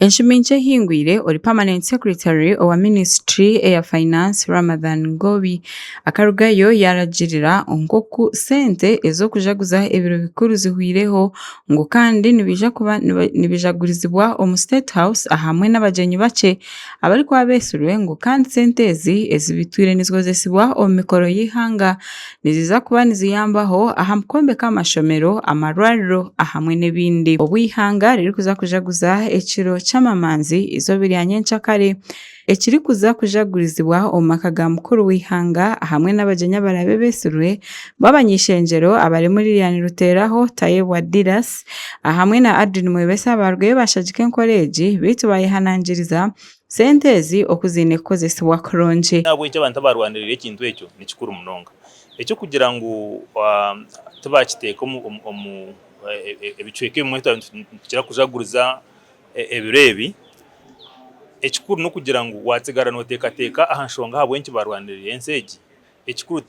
Enshumi nkye ehingwire, ori Permanent Secretary owa minisiture eya Finance, Ramadhan Ngobi akarugayo yaaragirira nk'oku sente ez'okujaguza ebiro bikuru zihwireho ngu kandi nibaija kuba nibijagurizibwa omu State House ahamwe n'abagyenyi bakye abarikuba beetsirwe ngu kandi sente ezi ezitwire nizikozesibwa omu mikoro y'eihanga niziza kuba niziyambaho aha kwombeka amashomero, amarwariro ahamwe n'ebindi. Obu eihanga ririkuza kujaguza ekiro ky'amamanzi eizooba erya nyenkyakare ekirikuza kujagurizibwa omu maka ga mukuru w'eihanga ahamwe n'abagyenyi abaraabe beetsirwe b'abany'eishengyero abarimu Lilian Ruteraho, Tayebwa Didas ahamwe na Adrine Mwebesa baarugayo baashagika enkora egi beitu baayehanangiriza Sente ezi oku ziine kukozesibwa kurungi. N'ahabw'ekyo abantu abaarwanirira ekintu ekyo ni kikuru munonga. Eky'okugira ngu tibaakiteeka omu ebicweka ebimwe twaba nitukira kujaguriza ebiro ebi, ekikuru n'okugira ngu waatsigara nooteekateeka aha nshonga ahabw'enki baarwanirira ensi egi. Ekikuru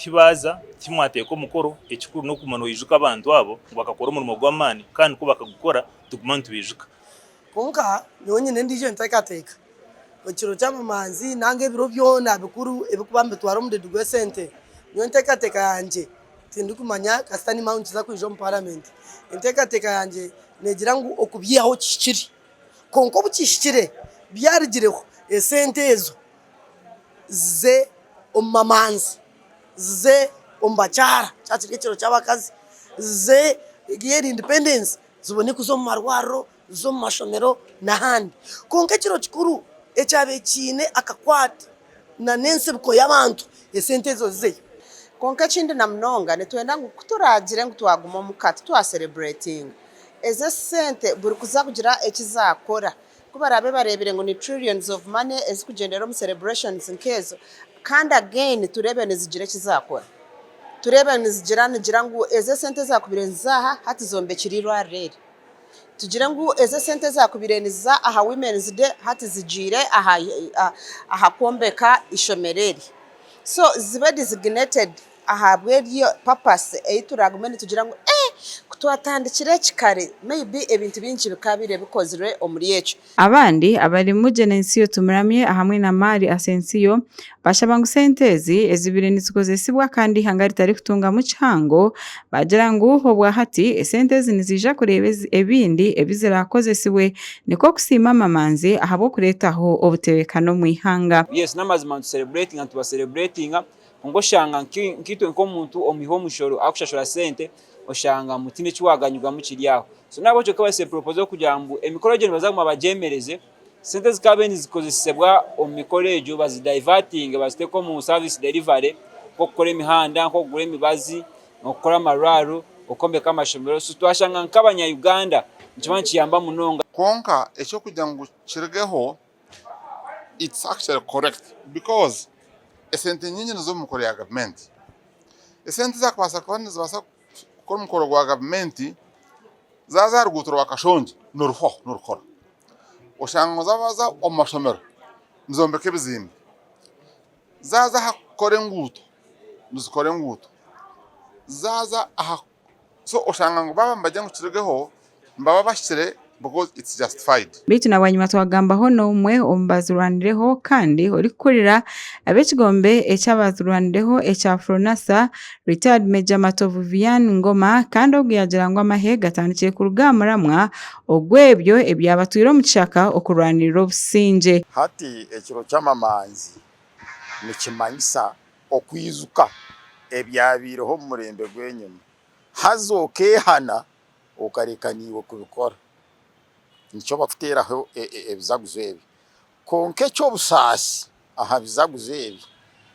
tibaaza, timwateeka omukoro, ekikuru n'okuguma noijuka abantu abo ngu bakakora omurimo gw'amaani kandi ku bakagukora tuguma nitubaijuka. Kwonka nyowe nyine endiijo enteekateeka. Ekiro ky'amamanzi nanga ebiro byona bikuru ebirikuba nibitwara omudidi gw'esente, nyowe enteekateeka yangye tindikumanya kasita nimanya ngu nikiza kwija omu paramenti. Enteekateeka yangye neegira ngu okubyihaho kihikire. Kwonka obu kihikire byarugireho, esente ezo zize omu mamanzi, zize omu bakyara kyaba kiri ekiro ky'abakazi, zize eri independence zibone kuza omu marwariro, zize omu mashomero n'ahandi. Kwonka ekiro kikuru ekyabaire kiine akakwate n'entsibuko y'abantu, esente ezo zizeyo. Kwonka ekindi na munonga nitwenda ngu ku turaagire ngu twaguma omuka titwasereburetinga, ezo esente buri kuza kugira eki zaakora, ku baraabe bareebire ngu ni trillions of money ezikugyendera omu celebrations nk'ezo, kandi again tureebe nizigira eki zaakora. Tureebe nizigira nigira ngu ezo esente ezaakubaire niziza aha hati zombekire eirwariro eri. Tugire ngu ezo esente ezaakubaire niziza aha Women's Day hati zigiire aha aha kwombeka eishomero eri. So zibe designated ahabw'eryo purpose ei turaagume nitugira ngu eeh ku twatandikire eki kare maybe ebintu bingi bikaabaire bikozirwe omuri ekyo. Abandi abarimu Genensio Tumuramye ahamwe na Mari Asensio bashaba ngu sente ezi ezibaire nizikozesibwa kandi eihanga ritarikutungamu kihango bagira ngu obwahati esente ezi niziija kureeba ebindi ebi ziraakozesibwe nikwo kusiima amamanzi ahabw'okureetaho obutebeekane omu ihanga. Yes n'amazima nitu celebratinga nituba celebratinga kwonka oshanga nkaitwe nk'omuntu omwihi w'omushoro arikushashura sente oshanga ngu tihaine eki waaganyirwamu kiri aho. So n'ahabw'ekyo nkabaasa proposal kugira ngu emikoro egyo nibaza kuguma bagyemereze, sente ezikaabaire nizikozesibwa omu mikoro egyo bazidayivatinge baziteeke omu service delivery nk'okukora emihanda, nk'okugura emibazi, okukora amarwariro, okwombeka amashomero. So twashanga nk'abanya Uganda nikiba nikiyamba munonga. Kwonka eky'okugira ngu kirugeho it's actually correct because esente nyingi niziza omu mikoro ya gavumenti. Esente ezakubaasa kuba nizibaasa kukora omukoro gwa gavumenti zaaza aha ruguuto rwa Kashongye niruhwaho nirukora. Oshanga ngu zaaza omu mashomero nizombeka ebizimbe, zaaza aha kukora enguuto nizikora enguuto, zaaza aha So oshanga ngu baaba nibagira ngu kirugeho nibaba bahikire because it's justified. Beitu na bwanyima twagambaho n'omwe omu bazirwanireho kandi orikukurira ab'ekigombe eky'abazirwanireho ekya Fronasa, Retired Major Matovu Vian Ngoma kandi ogu yaagira ngu amahe gatandikire kuruga aha muramwa ogw'ebyo ebyabatwire omu kishaka okurwanirira obusingye. Hati ekiro ky'amamanzi nikimanyisa okwijuka ebyabaireho omu murembe gw'enyima, haza okeehana okareka naiwe kubikora. Nikyo barikuteeraho ebijaguzo ebi. Kwonka eky'obusaasi aha bijaguzo ebi,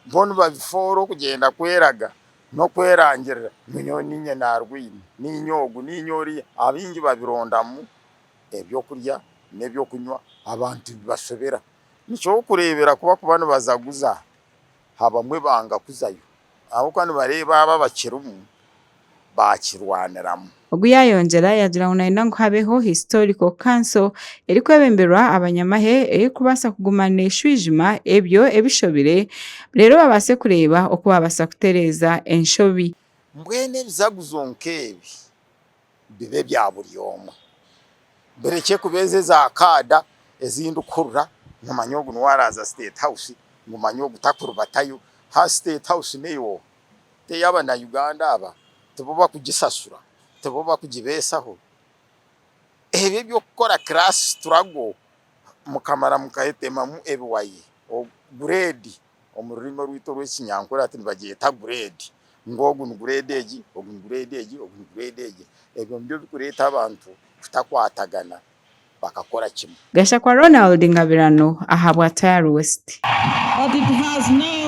bo nibabifoora okugyenda kweraga n'okwerangirira ngu nyowe niinye naarwaine, niinye ogu, niinye oriya. Abaingi babirondamu ebyokurya n'ebyokunywa, abantu bibashobera. Nikyo orikureebera ku barikuba nibajaguza Abamwe banga kuzayo ahabw'okuba nibareeba abo abakirimu baakirwaniramu. Ogu yaayongyera yaagira ngu nayenda ngu habeho Historical Council erikwebemberwa abanyamahe erikubaasa kuguma neeshwijuma ebyo ebishobire reero babaase kureeba oku baabaasa kutereeza enshobi. Mbwenu ebijaguzo nk'ebi bibe bya buri omwe. Birekye kuba ezi eza kaada ezi ndikuhurira ngu manya ogu niwe araaza State House, ngu manya ogu takuribatayo. Ha State House n'eyooha? T'ey'abana-Uganda aba? Tibo bakugisashura? Tibo bakugibeesaho? Ebi eby'okukora class struggle mukamara muketemamu ebiwayi, grade omu rurimi orwaitu orw'ekinyankore hati nibagyeta grade, ngu ogu ni grade egi, ogu ni grade egi, ogu ni grade egi. Ebyo nibyo birikureeta abantu kutakwatagana bakakora kimwe. Gashakwa Ronald Ngabirano ahabwa Tayari West. But it has now